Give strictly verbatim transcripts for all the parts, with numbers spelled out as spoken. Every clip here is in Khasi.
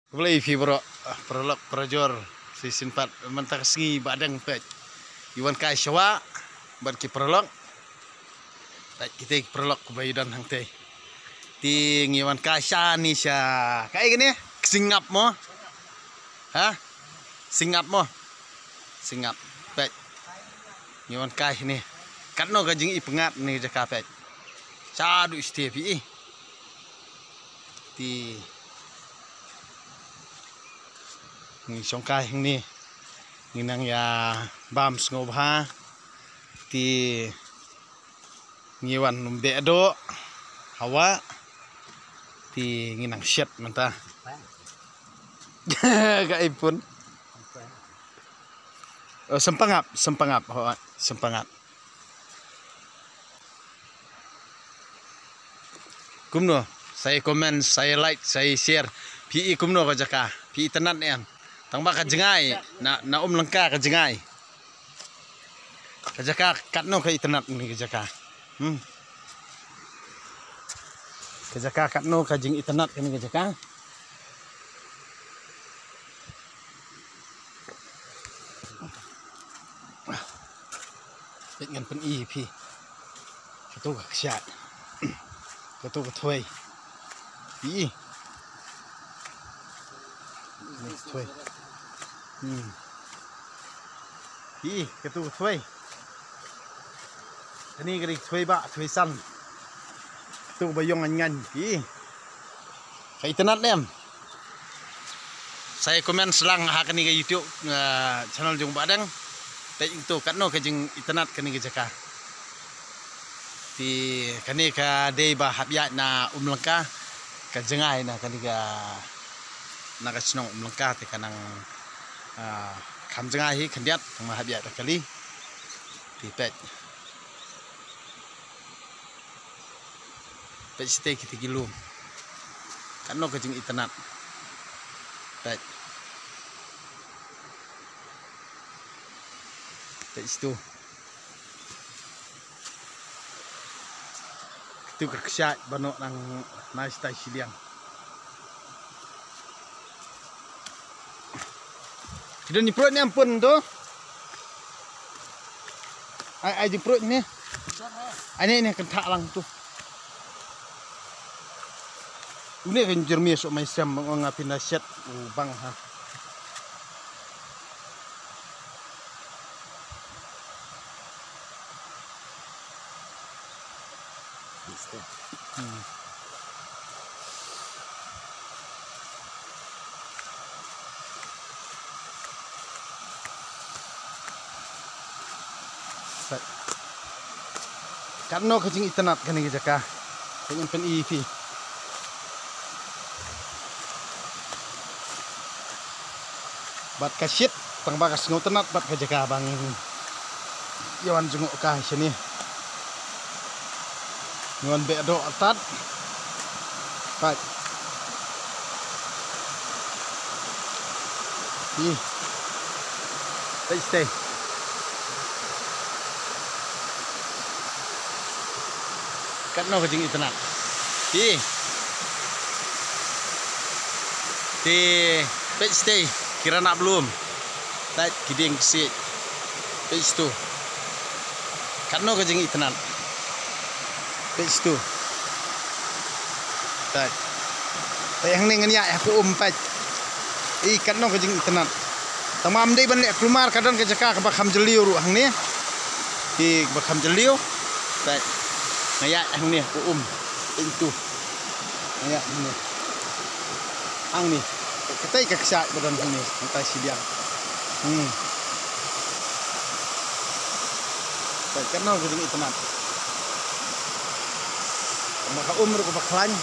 Khublei phi baroh, ah, paralok parajor, shisien pat mynta ka sngi Bahdeng peit. Ngi wan kai sha wah bad ki paralok. Peit kita ki paralok kiba ïadon hangtei. Te ngi wan kai shane sha kaei kane? Ka Singap mo? Ha? Singap mo? Singap. Peit. Ngi wan kai hangne. Katno ka jingïapyngat ne ka jaka peit. Shaduh shatei phi i. Te ngi shong kai hangne. Ngi nang ïa bam sngewbha. Te ngi wan ym beh doh ha wah. Te ngi nang shet mynta. Ka iPhone. Oh, Sempangap, Sempangap, ho, Sempangap. Kumno? Sa ïa comment, sa ïa like, sa ïa share. Phi i kumno ka jaka? Phi itynnad ne em? Tang ba ka jngai na, na Umlyngka ka jngai. Ka jaka katno ka itynnad ne ka jaka? Hmm. Ka jaka katno ka jingitynnad kane ka jaka? Peit ngan pyni ïa phi. Kato ka kshaid. Kato ka thwei. Phi i. Ni thwei. Hmm. Phi i, kato ka thwei. Kane ka dei ka thwei ba, thwei san. Kato ba ïong ngan ngan. Phi i. Ka itynnad ne em? Sa ïa comment sha lang ha kane ka YouTube, ah, channel jong Bahdeng. Peit to katno ka jingitynnad kane ka jaka. Te kane ka dei ba hap ïaid na Umlyngka, ka jngai na kane ka, na ka shnong Umlyngka te ka nang, ah, kham jngai hi khyndiat, tang ba hap ïaid da kali. Te peit. Peit shatei kita ki lum. Katno ka jingitynnad. Peit. Peit shatu. Katu ka kshaid ba noh nang nai shatai shiliang. Ki don jingpruid ne em pun tu. Ai, ai jingpruid ne. Ai ne, ne kynthah lang tu. Une ka jyrmi sok mai sem bang ong nga pynda shet u bang ha. Hmm. Katno ka jingitynnad kane ka jaka. Ka ngan pyni ïa phi. Bad ka shit, tang ba ka sngewtynnad bad ka jaka ba ngi ïa wan jngoh kai shane. Ngi wan beh doh tad. Peit. Ih. Peit shatei. Katno ka jingitynnad. Te. Te peit shatei ki ranab lum. Peit ki dieng ki siej. Peit shatu. Katno ka jingitynnad. Peit shatu. Peit. Peit hangne ngan ïaid hapoh um peit. Ih, katno ka jingitynnad. Tang ba ym dei ban leh kulmar, ka don ka jaka kaba kham jylliew ruh hangne. Ih, kaba kham jylliew. Peit. Nga ïaid hangne hapoh um. Peit shatu. Nga ïaid hangne. Hangne. Katei ka kshaid ba don hangne. Hangtai shiliang. Hmm. Peit katno ka jingitynnad. Ba ka um ruh kaba khlaiñ.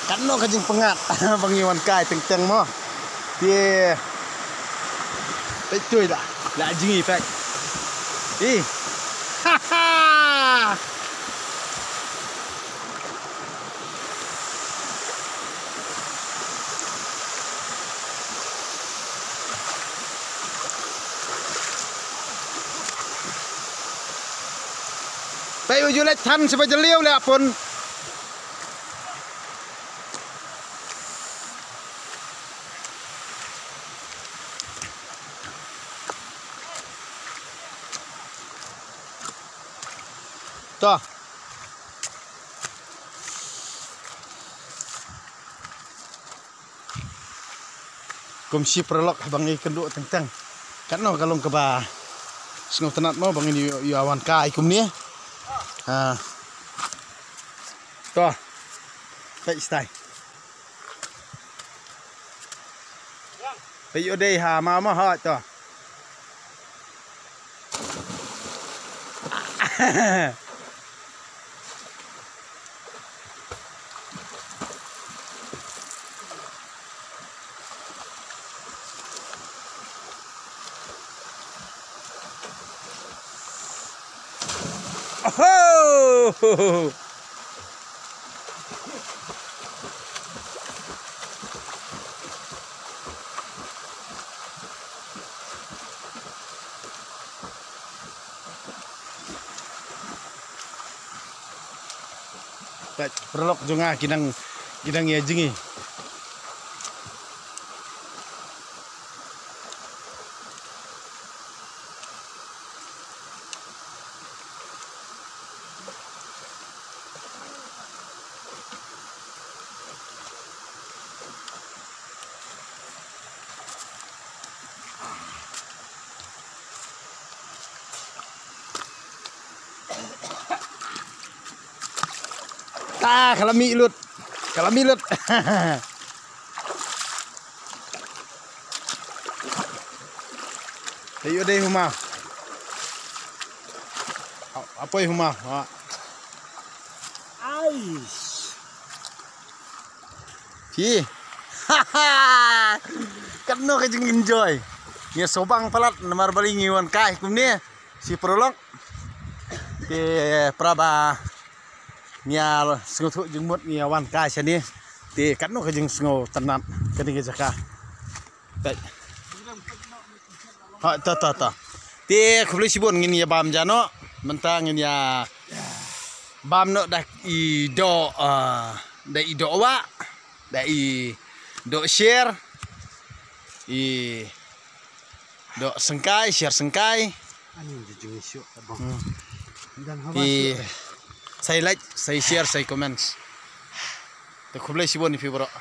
Katno ka jingpyngngad ba ngi wan kai teng teng mo. Te. Peit tu la. La jngi peit. Ih. Ha ha. Peit u ju leit than sha ba jylliew leh pun. To. Kum shi paralok haba ngi kynduh teng teng. Katno ka long kaba sngewtynnat mo ba ngin ïoh, ïoh wan kai kumne. Ha. To. Peit stai. Peit ïoh dei ha ma ma ha to. Oho! Peit, paralok jong nga ki dang, ki dang ïa jngi. Ta, ka la mih lut. Ka la mih lut. Ayo dei huma. A-, apoi huma. Ha. Ais. Phi. Katno ka jing enjoy. Ngi sngewbang palat namar balei ngi wan kai kumne. Shi paralok. Te para ba ngi ïa sngewthuh jingmut ngi ïa wan kai shane. Te katno ka jingsngewtynnat kane ka jaka. Peit. Ha, ta, ta, ta. Te khublei shibun, ngin ïa bam ja noh. Mynta ngin ïa bam noh da i doh, ah, da i doh wah. Da i doh sher. I doh syngkai, sher syngkai. Ani jujung isu, abang. Hmm. Dan hawa Te isu. Sa i like, sa i share, sa i comments. Te khublei shibun ïa phi baroh.